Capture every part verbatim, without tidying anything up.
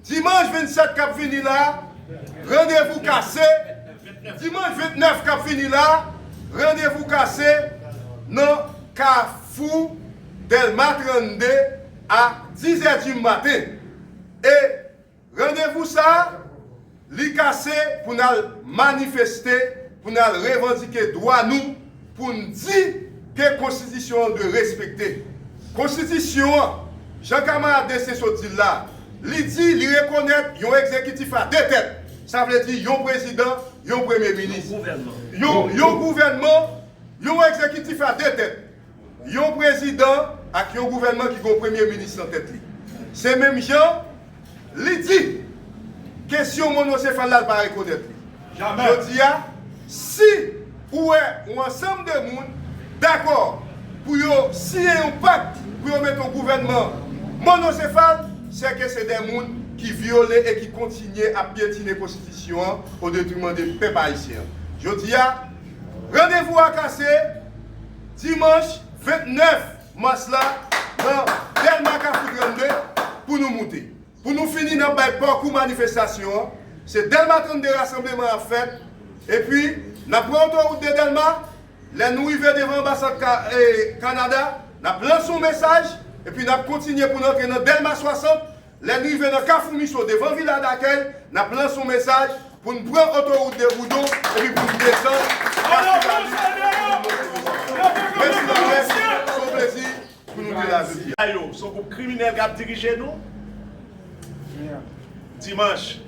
Dimanch vennsèt k ap vini la, randevou kase. Dimanch vennèf k ap vini la, randevou kase nan Kafou Dèlma trannde a dizè di maten. E randevou sa a, li kase pou n al manifeste, pou n al revandike dwa nou, pou n di ke konstitisyon an dwe respekte. Konstitisyon an, jan kamarad Destin sot di l la, li di li rekonèt yon egzekitif a de tèt. Sa vle di yon prezidan, yon premye minis. Yon gouvènman. Yon, yon gouvènman, yon egzekitif a de tèt. Yon prezidan ak yon gouvènman ki gen yon premye minis nan tèt li. Se menm jan, li di, kesyon monosefal la, l pa rekonèt li. Jodi a, si ou wè yon ansanm de moun dakò pou yo siyen yon pak, pou yo mete yon gouvènman monosefal, se ke se de moun ki vyole e ki kontinye ap pyetine konstitisyon an o detriman de pèp ayisyen an. Jodi a, randevou a kase, dimanch vennèf mas la, nan Dèlma Kafou trannde, pou nou moute. Pou nou fini, n ap bay pakou manifestasyon an. Se Dèlma trannde rasanbleman an ap fèt. Epi, n ap pran otowout de Dèlma. Lè nou rive devan anbasad Ka-, e, Kanada, n ap lanse yon mesaj. Epi, n ap kontinye pou n antre nan Dèlma swasant. Lè n rive nan Kafou Miso, devan Vila Dakèy, n ap lanse yon mesaj pou n pran otowout de Boudon epi pou n desann Kafou Dali. Mèsi, Lorès. Se yon plezi pou nou te la jodi a. Yo, se yon gwoup kriminèl k ap dirije nou. Dimanch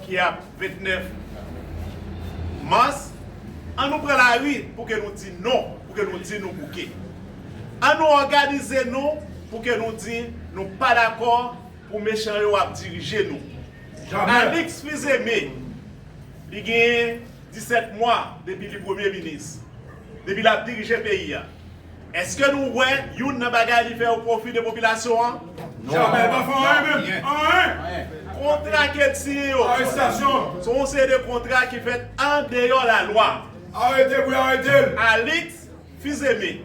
ki ap vennèf mas, ann nou pran lari pou ke nou di non, pou ke nou di nou bouke. Ann nou òganize nou pou ke nou di nou pa dakò pou mechan yo ap dirije nou. Alix Fils-Aimé, li genyen disèt mwa depi li premye minis, depi l ap dirije peyi a. Èske nou wè youn nan bagay li fè yo pwofite popilasyon an? Jamè, l pa fè anyen menm. Anyen. Kontra ke l siyen yo, se yon seri de kontra ki fèt andeyò lalwa. Arete pou yo arete l. Alix Fils-Aimé,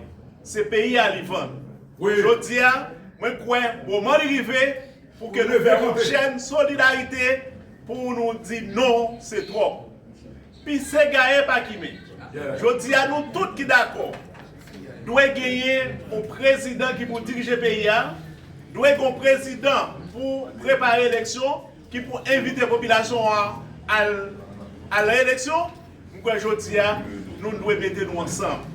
se peyi a li vann. Jodi a, mwen kwè moman li rive pou ke nou fè yon chèn solidarite pou nou di non, se twòp. Pise gaye pa kimen. Jodi a, nou tout ki dakò, dwe genyen yon prezidan ki pou dirije peyi a, dwe gen yon prezidan pou prepare eleksyon, ki pou envite popilasyon an al, al nan eleksyon. M kwè jodi a, nou dwe mete nou ansanm.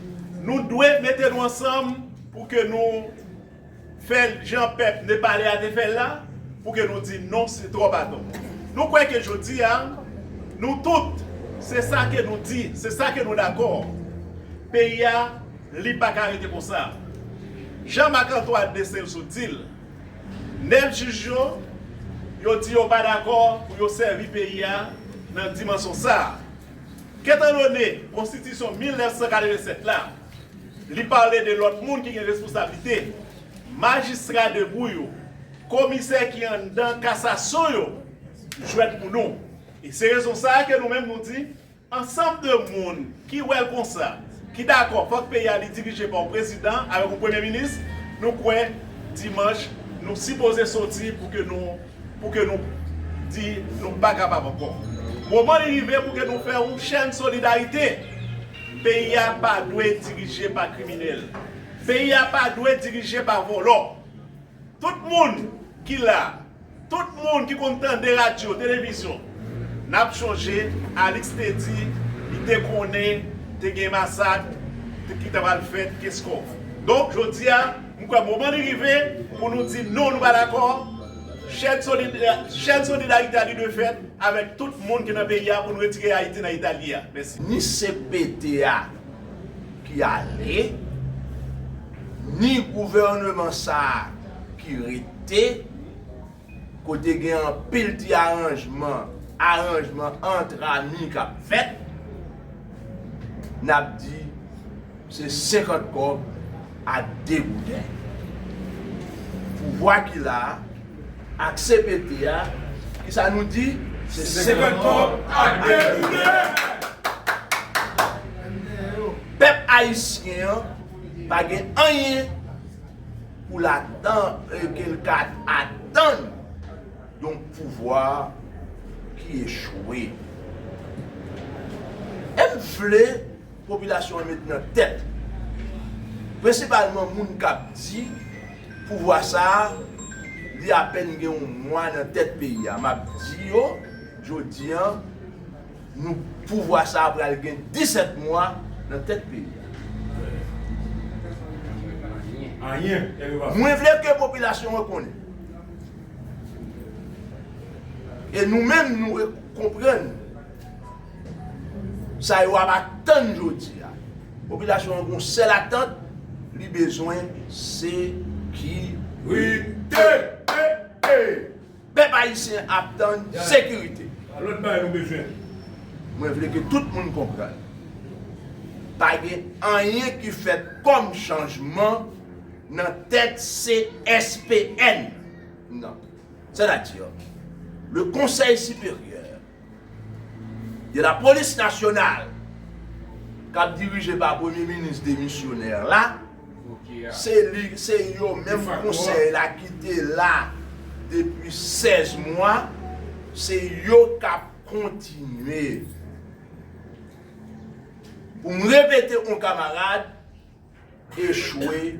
Nou dwe mete nou ansanm pou ke nou fè l jan pèp Nepalè a te fè l la, pou ke nou di non, se twòp atò. Nou kwè ke jodi a, nou tout, se sa ke nou di, se sa ke nou dakò. Peyi a, li pa ka rete konsa. Jan Marc Antoine Destin sot di l, nèf jij yo, yo di yo pa dakò pou yo sèvi peyi a nan dimansyon sa a. Etandone konstitisyon mil nèf san katrevennsèt la, li pale de lòt moun ki gen responsablite, majistra debou yo, komisè ki anndan kasasyon yo, jwèt pou nou. E se rezon sa a ke nou menm nou di, ansanm de moun ki wè l konsa, ki dakò fòk peyi a li dirije pa yon prezidan avèk yon premye minis, nou kwè dimanch nou sipoze soti pou ke nou, pou ke nou di nou pa kapab ankò. Moman li rive pou ke nou fè yon chèn solidarite. Peyi a pa dwe dirije pa kriminèl. Peyi a pa dwe dirije pa vòlò. Tout moun ki la, tout moun ki konn tande radyo, televizyon, n ap chonje, Alix te di, li te konnen te gen masak te, ki ta pral fèt Keskòf. Donk, jodi a, m kwè moman li rive pou nou di non, nou pa dakò. Chèn solida-, chèn solidarite a li dwe fèt avèk tout moun ki nan peyi a pou nou retire Ayiti nan eta li a. Mèsi. Ni C P T a ki ale, ni gouvèneman sa a ki rete, kote gen anpil ti aranjman, aranjman antrami k ap fèt, n ap di se senkant kòb a de gouden. Pouvwa ki la a, ak C P T a, kisa nou di? Se senkant kòb a de gouden. Pèp ayisyen an pa gen anyen pou l atann, ke l ka atann yon pouvwa ki echwe. E m vle popilasyon an met nan tèt, prensipalman moun k ap di pouvwa sa a, li apèn gen yon mwa nan tèt peyi a. M ap di yo, jodi a, nou, pouvwa sa a pral gen disèt mwa nan tèt peyi a. Anyen, anyen pa fèt. Mwen vle ke popilasyon an konnen. E nou menm, nou re-, konprann sa yo ap atann jodi a. Popilasyon an gon sèl atant, li bezwen sekirite. Pèp ayisyen ap tann sekirite. Lòt bagay nou bezwen. Mwen vle ke tout moun konprann. Pa gen anyen ki fèt kòm chanjman nan tèt C S P N nan. Sètadi, le Conseil Supérieur de la Police Nationale, k ap dirije pa premye minis demisyonè la, se li, se yo menm konsèy la ki te la depi sèz mwa, se yo k ap kontinye. Pou m repete, yon kamarad echwe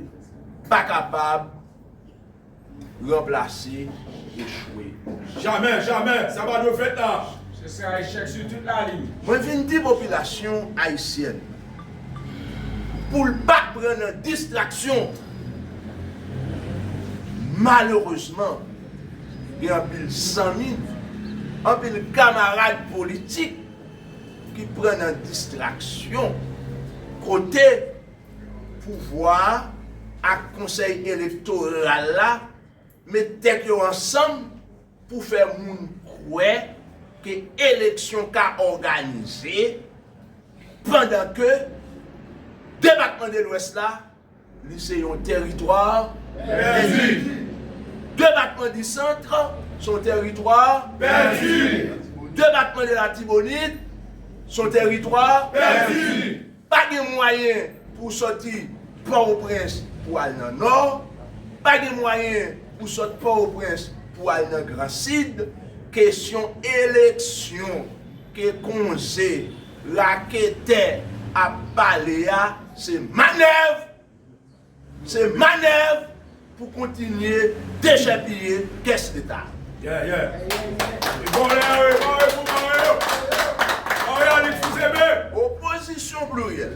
pa kapab ranplase echwe. Jamè, jamè, sa pa dwe fèt la. Ce sera échec sur toute la ligne. Mwen vin di popilasyon ayisyèn pou l pa pran nan distraksyon. Malerezman, gen anpil zanmi, anpil kamarad politik ki pran nan distraksyon kote pouvwa a ak konsèy elektoral la met tèt yo ansanm pou fè moun kwè ke eleksyon ka òganize, pandan ke depatman de Lwès la, li se yon tèritwa pèdi. Depatman di Sant se yon tèritwa pèdi. Depatman de Latibonit se yon tèritwa pèdi. Pa gen mwayen pou w sòti Pòtoprens pou al nan Nò. Pa gen mwayen pou w sòti Pòtoprens pou al nan Gran Sid. Kesyon eleksyon ke konze raketè ap pale a, se manèv. Se manèv pou kontinye dechèpiye kès Leta. Yeah, yeah. E vòlè yo, e vòlè yo, vòlè yo. Vòlè yo, li fouze men. Opozisyon pliryèl.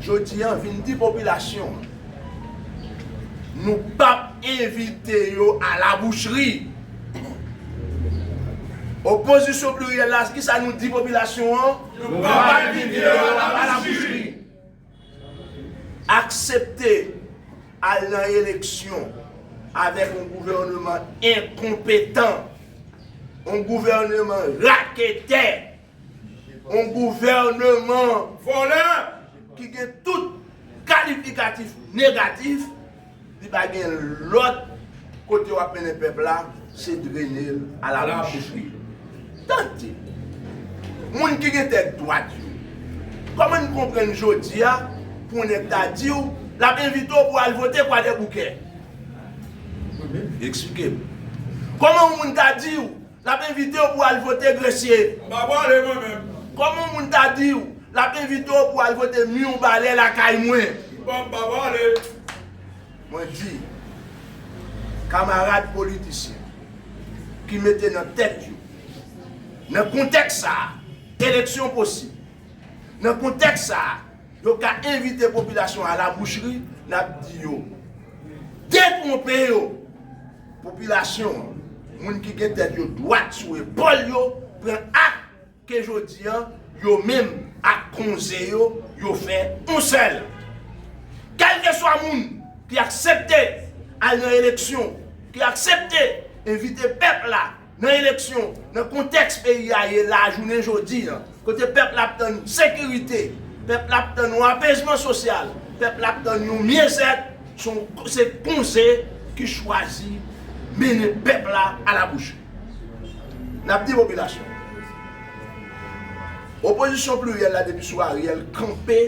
Jodi a, vin di popilasyon an, nou p ap envite yo a labouchri. Opozisyon pliryèl la, kisa nou di popilasyon an? Nou p ap envite yo a labouchri. Aksepte al nan eleksyon avèk yon gouvènman enkonpetan, yon gouvènman raketè, yon gouvènman vòlè ki gen tout kalifikatif negatif, li pa gen lòt kote w ap mennen pèp la, se drennen l a labouchri. Tande, moun ki gen tèt dwat yo, kòman n konprann jodi a pou yon nèg ta di w l ap envite w pou al vote Kwadèboukè? Eksplike m. Kòman yon moun ta di w l ap envite w pou al vote Gresye? M pa prale mwen menm. Kòman yon moun ta di w l ap envite w pou al vote Mibalè lakay mwen? M pa, m pa prale. Mwen di, kamarad politisyen ki mete nan tèt yo, nan kontèks sa a, eleksyon posib. Nan kontèks sa a, yo ka envite popilasyon a labouchri, n ap di yo, detwonpe yo. Popilasyon an, moun ki gen tèt yo dwat sou epòl yo, pran ak ke jodi a, yo menm ak konze yo, yo fè yon sèl. Kèlkeswa moun ki aksepte al nan eleksyon, ki aksepte envite pèp la nan eleksyon, nan kontèks peyi a ye la jounen jodi a, kote pèp la ap tann sekirite, pèp la ap tann yon apezman sosyal, pèp la ap tann yon myezèt, se yon, se konze ki chwazi mennen pèp la a labouchri. N ap di popilasyon, opozisyon pliryèl la depi sou Ariel kanpe,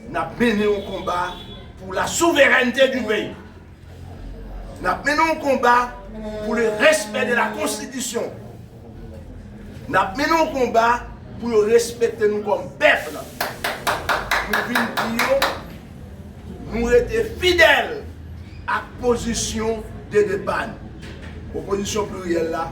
n ap mennen yon konba pour la souveraineté du pays. N ap mennen yon konba pour le respect de la Constitution. N ap mennen yon konba pou yo respekte nou kòm pèp. Nou vin di yo, nou rete fidèl ak pozisyon de depa nou. Opozisyon pliryèl la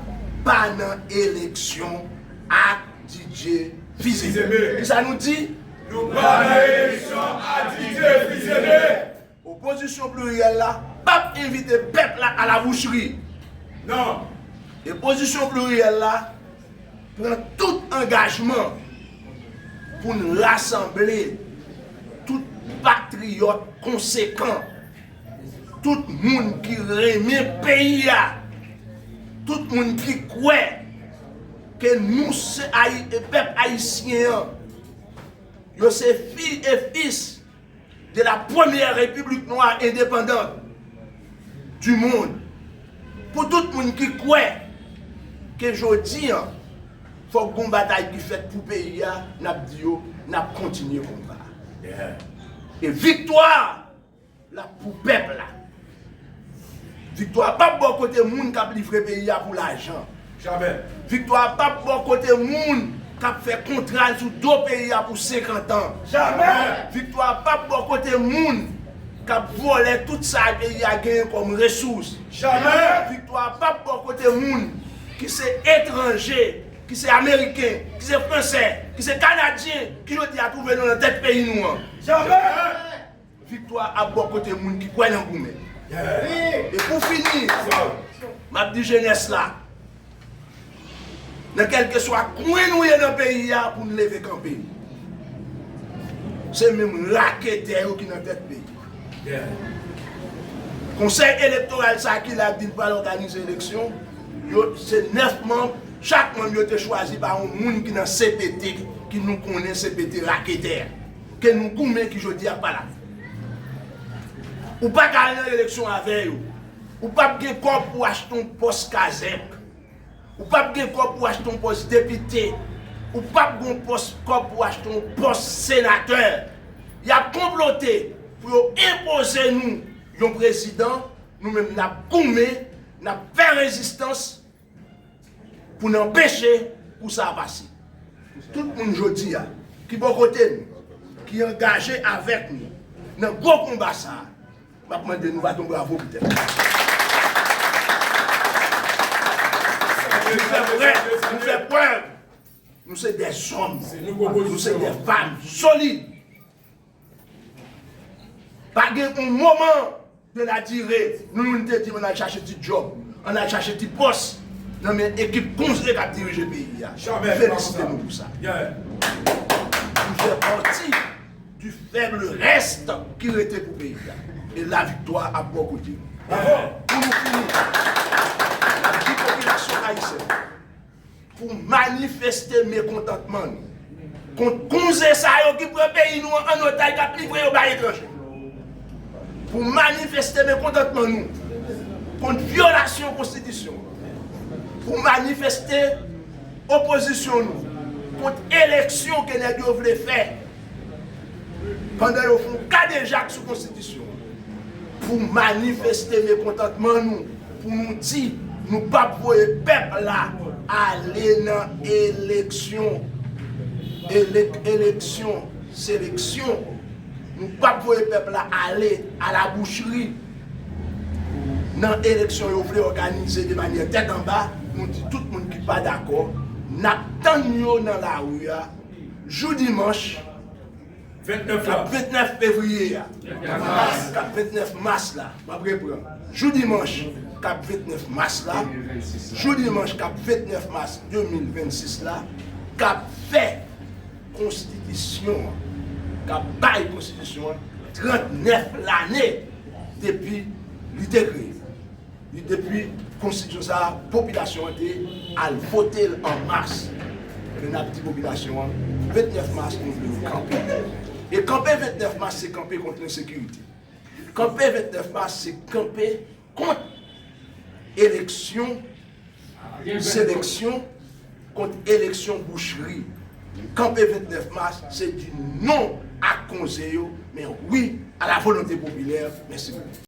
pa nan eleksyon ak Didier Fils-Aimé. Kisa nou di? Nou pa nan eleksyon ak Didier Fils-Aimé. Opozisyon pliryèl la p ap envite pèp la à la boucherie. Non. Opozisyon pliryèl la pran tout angajman pou n rasanble tout patriyòt konsekan, tout moun ki renmen peyi a, tout moun ki kwè ke nou se Ayi-, pèp ayisyen an, yo se fi e fis de la première république noire indépendante du monde. Pou tout moun ki kwè ke jodi an, fòk gon batay ki fèt pou peyi a, n ap di yo, n ap kontinye konba. Yeah. E viktwa la pou pèp la. Viktwa p ap bò kote moun k ap livre peyi a pou lajan. Jamè. Viktwa p ap bò kote moun k ap fè kontra sou do peyi a pou senkant an. Jamè. Viktwa p ap bò kote moun k ap vòlè tout sa peyi a genyen kòm resous. Jamè. Viktwa p ap bò kote moun ki se etranje, ki se ameriken, ki se fransè, ki se kanadyen, ki jodi a twouve nou nan tèt peyi nou an. Jamè. Viktwa ap bò kote moun ki kwè nan goumen. E pou fini, m ap di jenès la, nan kèlkeswa kwen nou ye nan peyi a, pou n leve kanpe. Se menm raketè yo ki nan tèt peyi. Konsèy elektoral sa ki la di l pral òganize eleksyon, yo, se nèf manm, chak manm yo te chwazi pa yon moun ki nan C P T, ki nou konnen C P T raketè, ke nou goumen ki jodi a pa la. Ou pa ka al nan eleksyon avè yo. Ou p ap gen kòb pou achte yon pòs kazèk. Ou p ap gen kòb pou achte yon pòs depite. Ou p ap gen yon pòs, kòb pou achte yon pòs senatè. Y ap konplote pou yo enpoze nou yon prezidan. Nou menm, n ap goumen, n ap fè rezistans pou n anpeche kou sa a pase. Tout moun jodi a ki bò kote nou, ki angaje avèk nou nan gwo konba sa a, m ap mande nou bat yon bravo pou tèt nou. Nou fè prèv, nou fè prèv. Nou se dèzòm, nou se dèfanm solid. Pa gen yon moman de la dire, nou youn te di m ann al chache ti djòb, ann al chache ti pòs nan men ekip konze k ap dirije peyi a. Felisite nou pou sa. Nou fè pati du faible reste ki rete pou peyi a. E laviktwa ap bò kote nou. Pou nou fini, n ap di popilasyon ayisyèn pou manifeste mekontantman nou kont konze sa yo ki pran peyi nou an an otaj, k ap livre yo bay etranje. Pou manifeste mekontantman nou kont vyolasyon konstitisyon an. Pou manifeste opozisyon nou kont eleksyon ke nèg yo vle fè pandan yo fè yon kadejak sou konstitisyon an. Pou manifeste mekontantman nou, pou nou di nou p ap voye pèp la ale nan eleksyon, elek-, eleksyon, seleksyon. Nou p ap voye pèp la ale à la boucherie nan eleksyon yo vle òganize de manyè tèt anba. Nou di tout moun ki pa dakò, n ap tann yo nan lari a jou dimanch k ap vennèf fevriye a, k ap vennèf mas la, m ap reprann. Jou dimanch k ap vennèf mas la, jou dimanch k ap vennèf mas de mil vennsis la, k ap fè konstitisyon an, k ap bay konstitisyon an trannèf lane depi li te kreye. Li depi konstitisyon sa a, popilasyon an te al vote l an mas. Men n ap di popilasyon an, vennèf mas, nou vle nou kanpe. E kanpe vennèf mas, se kanpe kont lensekirite. Kanpe vennèf mas, se kanpe kont eleksyon seleksyon, kont eleksyon bouchri. Kanpe vennèf mas, se di non ak konze yo, men wi à la volonté populaire. Mèsi bokou.